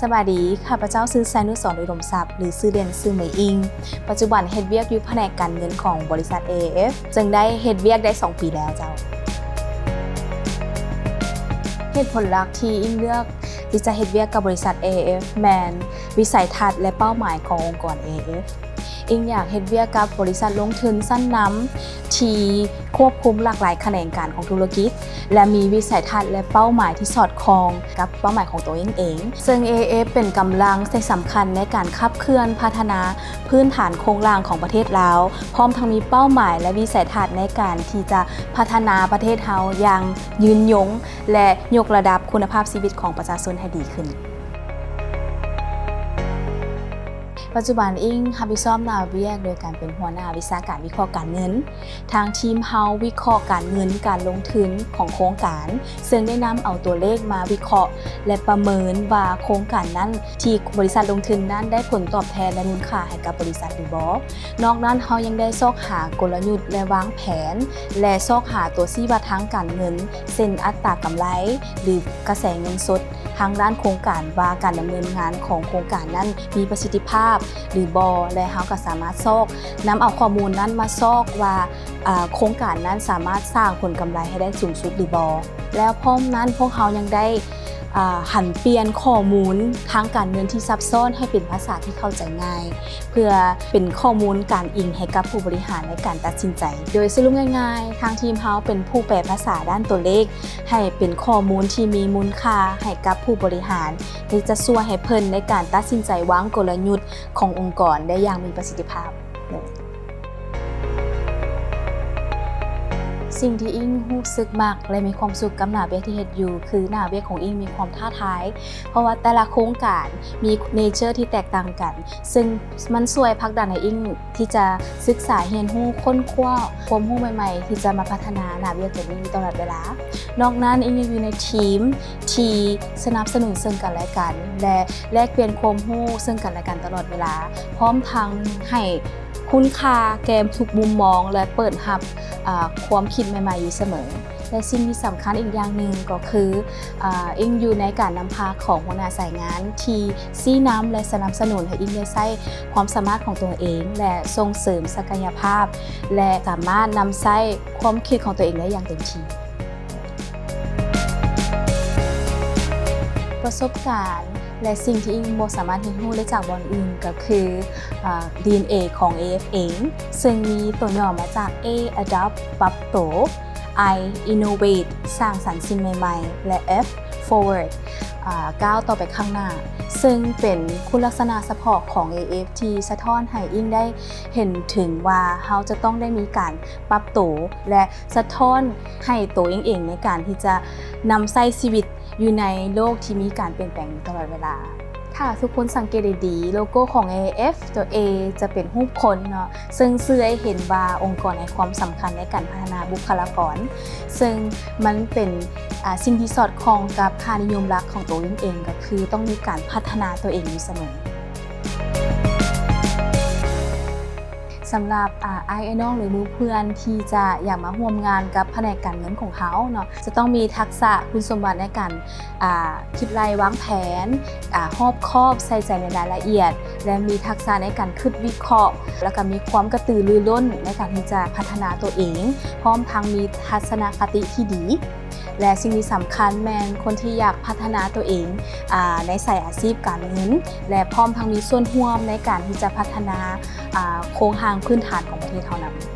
ສະບາຍດີ, ຂ້າພະເຈົ້າຊື່ ໄຊນຸສອນ ອຸດົມຊັບ ຫຼື ຊື່ຫຼິ້ນຊື່ເໝີຍອິງ. ປັດຈຸບັນເຮັດວຽກຢູ່ພະແນກການເງິນຂອງບໍລິສັດ ເອ ເອ ເອັຟ ເຊິ່ງໄດ້ເຮັດວຽກໄດ້ສອງປີແລ້ວເຈົ້າ. ເຫດຜົນຫຼັກທີ່ອິງເລືອກທີ່ຈະເຮັດວຽກກັບບໍລິສັດ ເອ ເອ ເອັຟ ແມ່ນວິໄສທັດ ແລະ ເປົ້າໝາຍຂອງອົງກອນ ເອ ເອ ເອັຟ. ອິງຢາກເຮັດວຽກກັບບໍລິສັດລົງທຶນຊັ້ນນຳທີ່ຄວບຄຸມຫຼາກຫຼາຍຂະແໜງການຂອງທຸລະກິດ ແລະ ມີວິໄສທັດ ແລະ ເປົ້າໝາຍທີ່ສອດຄ່ອງກັບເປົ້າໝາຍຂອງຕົວເອງເອງ. ເຊິ່ງ ເອ ເອ ເອັຟ ເປັນກຳລັງໃຈສຳຄັນໃນການຂັບເຄື່ອນພັດທະນາພື້ນຖານໂຄງລ່າງຂອງປະເທດລາວ, ພ້ອມທັງມີເປົ້າໝາຍ ແລະ ວິໄສທັດໃນການທີ່ຈະພັດທະນາປະເທດເຮົາຢ່າງຍືນຍົງ ແລະ ຍົກລະດັບຄຸນນະພາບຊີວິດຂອງປະຊາຊົນໃຫ້ດີຂຶ້ນ. ປັດຈຸບັນອິງຮັບຜິດຊອບໜ້າວຽກໂດຍການເປັນຫົວໜ້າວິຊາການວິເຄາະການເງິນ. ທາງທີມເຮົາວິເຄາະການເງິນການລົງທຶນຂອງໂຄງການ, ເຊິ່ງໄດ້ນຳເອົາຕົວເລກມາວິເຄາະ ແລະ ປະເມີນວ່າໂຄງການນັ້ນທີ່ບໍລິສັດລົງທຶນນັ້ນໄດ້ຜົນຕອບແທນ ແລະ ມູນຄ່າໃຫ້ກັບບໍລິສັດຫຼືບໍ່. ນອກນັ້ນເຮົາຍັງໄດ້ຊອກຫາກົນລະຍຸດ ແລະ ວາງແຜນ ແລະ ຊອກຫາຕົວຊີ້ວັດທາງການເງິນ ເຊັ່ນ ອັດຕາກຳໄລ ຫຼື ກະແສເງິນສົດ ທາງດ້ານໂຄງການວ່າການດຳເນີນງານຂອງໂຄງການນັ້ນມີປະສິດທິພາບຫຼືບໍ່ ແລະ ເຮົາກໍສາມາດຊອກນຳເອົາຂໍ້ມູນນັ້ນມາຊອກວ່າ ອາ ໂຄງການນັ້ນສາມາດສ້າງຜົນກຳໄລໃຫ້ໄດ້ສູງສຸດຫຼືບໍ່. ແລ້ວພ້ອມນັ້ນພວກເຮົາຍັງໄດ້ ອາ ຫັນປ່ຽນຂໍ້ມູນທາງການເງິນທີ່ຊັບຊ້ອນໃຫ້ເປັນພາສາທີ່ເຂົ້າໃຈງ່າຍ ເພື່ອເປັນຂໍ້ມູນການອີງໃຫ້ກັບຜູ້ບໍລິຫານໃນການຕັດສິນໃຈ. ໂດຍສະຫຼຸບງ່າຍໆ, ທາງທີມເຮົາເປັນຜູ້ແປພາສາດ້ານຕົວເລກ ໃຫ້ເປັນຂໍ້ມູນທີ່ມີມູນຄ່າໃຫ້ກັບຜູ້ບໍລິຫານ ທີ່ຈະຊ່ວຍໃຫ້ເພິ່ນໃນການຕັດສິນໃຈວາງກົນລະຍຸດຂອງອົງກອນໄດ້ຢ່າງມີປະສິດທິພາບ. ສິ່ງທີ່ອິງຮູ້ສຶກມັກ ແລະ ມີຄວາມສຸກກັບໜ້າວຽກທີ່ເຮັດຢູ່ ຄືໜ້າວຽກຂອງອິງມີຄວາມທ້າທາຍ, ເພາະວ່າແຕ່ລະໂຄງການມີເນເຈີທີ່ແຕກຕ່າງກັນ, ເຊິ່ງມັນຊ່ວຍຜັກດັນໃຫ້ອິງ ທີ່ຈະສຶກສາຮຽນຮູ້ຄົ້ນຄວ້າຄວາມຮູ້ໃໝ່ໆ ທີ່ຈະມາພັດທະນາໜ້າວຽກຕົວນີ້ຢູ່ຕະຫຼອດເວລາ. ນອກນັ້ນ ອິງຍັງຢູ່ໃນທີມທີ່ສະໜັບສະໜູນເຊິ່ງກັນແລະກັນ ແລະ ແລກປ່ຽນຄວາມຮູ້ເຊິ່ງກັນແລະກັນຕະຫຼອດເວລາ, ພ້ອມທັງໃຫ້ຄຸນຄ່າແກ່ທຸກມຸມມອງ ແລະ ເປີດຮັບ ອາ ຄວາມຄິດໃໝ່ໆຢູ່ສະເໝີ. ແລະ ສິ່ງທີ່ສຳຄັນອີກຢ່າງໜຶ່ງກໍຄື ອາ ອິງຢູ່ໃນການນຳພາຂອງຫົວໜ້າສາຍງານທີ່ຊີ້ນຳ ແລະ ສະໜັບສະໜູນໃຫ້ອິງໄດ້ໃຊ້ຄວາມສາມາດຂອງຕົວເອງ ແລະ ສົ່ງເສີມສັກກະຍະພາບ ແລະ ສາມາດນຳໃຊ້ຄວາມຄິດຂອງຕົວເອງໄດ້ຢ່າງເຕັມທີ່. ປະສົບການ ແລະ ສິ່ງທີ່ອິງບໍ່ສາມາດຮຽນຮູ້ໄດ້ຈາກບ່ອນອື່ນກໍຄື ອາ ດີເອັນເອ ຂອງ ເອ ເອ ເອັຟ ເອງ, ເຊິ່ງມີຕົວຫຍໍ້ມາຈາກ A Adopt ປັບໂຕ, I Innovate ສ້າງສັນສິ່ງໃໝ່ໆ ແລະ F Forward ອາ ກ້າວຕໍ່ໄປຂ້າງໜ້າ, ເຊິ່ງເປັນຄຸນລັກສະນະສະເພາະຂອງ ເອ ເອ ເອັຟ ທີ່ສະທ້ອນໃຫ້ອິງໄດ້ເຫັນເຖິງວ່າເຮົາຈະຕ້ອງໄດ້ມີການປັບໂຕ ແລະ ສະທ້ອນໃຫ້ໂຕເອງເອງໃນການທີ່ຈະນຳໃຊ້ຊີວິດຢູ່ໃນໂລກທີ່ມີການປ່ຽນແປງຢູ່ຕະຫຼອດເວລາ. ຖ້າທຸກຄົນສັງເກດດີໆ ໂລໂກ້ຂອງ ເອ ເອ ເອັຟ ຕົວ A ຈະເປັນຮູບຄົນເນາະ, ເຊິ່ງສື່ໃຫ້ເຫັນວ່າອົງກອນໃຫ້ຄວາມສຳຄັນໃນການພັດທະນາບຸກຄະລາກອນ, ເຊິ່ງມັນເປັນ ອາ ສິ່ງທີ່ສອດຄ່ອງກັບຄ່ານິຍົມຫຼັກຂອງໂຕເອງເອງ ກໍຄືຕ້ອງມີການພັດທະນາຕົວເອງຢູ່ສະເໝີ. ສຳລັບ ອາ ອ້າຍເອື້ອຍນ້ອງ ຫຼື ໝູ່ເພື່ອນທີ່ຈະຢາກມາຮ່ວມງານກັບພະແນກການເງິນຂອງເຮົາເນາະ, ຈະຕ້ອງມີທັກສະຄຸນສົມບັດໃນການ ອາ ຄິດໄລ່ວາງແຜນ, ອາ ຮອບຄອບ, ໃສ່ໃຈໃນລາຍລະອຽດ ແລະ ມີທັກສະໃນການຄິດວິເຄາະ, ແລ້ວກໍມີຄວາມກະຕືລືລົ້ນໃນການທີ່ຈະພັດທະນາຕົວເອງ, ພ້ອມທັງມີທັດສະນະຄະຕິທີ່ດີ. ແລະ ສິ່ງທີ່ສຳຄັນແມ່ນຄົນທີ່ຢາກພັດທະນາຕົວເອງ ອາ ໃນສາຍອາຊີບການເງິນ ແລະ ພ້ອມທັງມີສ່ວນຮ່ວມໃນການທີ່ຈະພັດທະນາ ອາ ໂຄງຮ່າງພື້ນຖານຂອງປະເທດເຮົານຳ.